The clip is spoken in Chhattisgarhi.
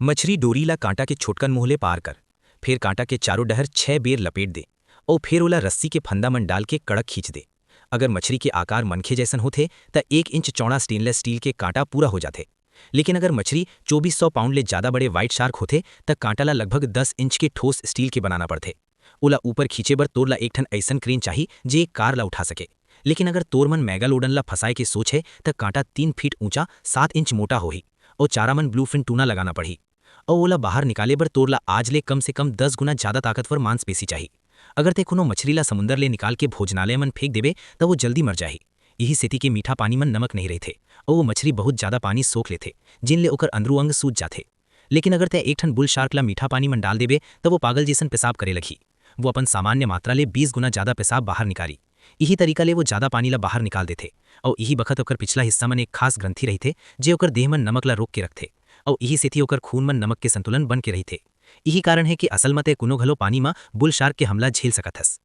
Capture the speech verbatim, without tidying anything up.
मछरी डोरी ला कांटा के छोटकन मुंह ले पार कर, फेर कांटा के चारों डहर छह बेर लपेट दे, अउ फेर ओला रस्सी के फंदा मन डाल के कड़क खींच दे। अगर मछरी के आकार मनखे जैसन होथे, त एक इंच चौड़ा स्टेनलेस स्टील के कांटा पूरा हो जाथे। लेकिन अगर मछरी चौबीस सौ पाउंड ले ज्यादा बड़े व्हाइट शार्क होथे, त कांटा ला लगभग दस इंच के ठोस स्टील के बनाना पड़थे। ओला ऊपर खींचे बर तोर ला एक ठन अइसन क्रेन चाही, जे एक कार ला उठा सके। लेकिन अगर तोर मन मेगालोडन ला फंसाए के सोच हे, त कांटा तीन फीट ऊंचा, सात इंच मोटा होही, अउ चारा मन ब्लूफिन टूना लगाना पड़ही। अउ ओला बाहर निकाले बर तोर ला आज ले कम से कम दस गुना ज्यादा ताकतवर मांसपेशी चाही। अगर ते कोनो मछरी ला समुंदर ले निकाल के भोजनालय मन फेंक देबे, त वो जल्दी मर जाही। इही सेती के मीठा पानी मन नमक नहीं रहिथे, अउ वो मछरी बहुत ज्यादा पानी सोख लेथे, जिन ले ओकर अंदरू अंग सूज जाथे। लेकिन अगर ते एक ठन बुल शार्क ला मीठा पानी मन डाल देबे, त वो पागल जैसन पेशाब करे लगही। वो अपन सामान्य मात्रा ले बीस गुना ज्यादा पेशाब बाहर निकारी। इही तरीका ले वो ज्यादा पानी ला बाहर निकाल देथे, अउ इही बखत ओकर पिछला हिस्सा मन एक खास ग्रंथि रहिथे, जे ओकर देह मन नमक ला रोक के रखथे, अउ इही सेती ओकर खून मन नमक के संतुलन बन के रहिथे। इही कारण हे कि असल म ते कोनो घलो पानी म बुल शार्क के हमला झेल सकत हस।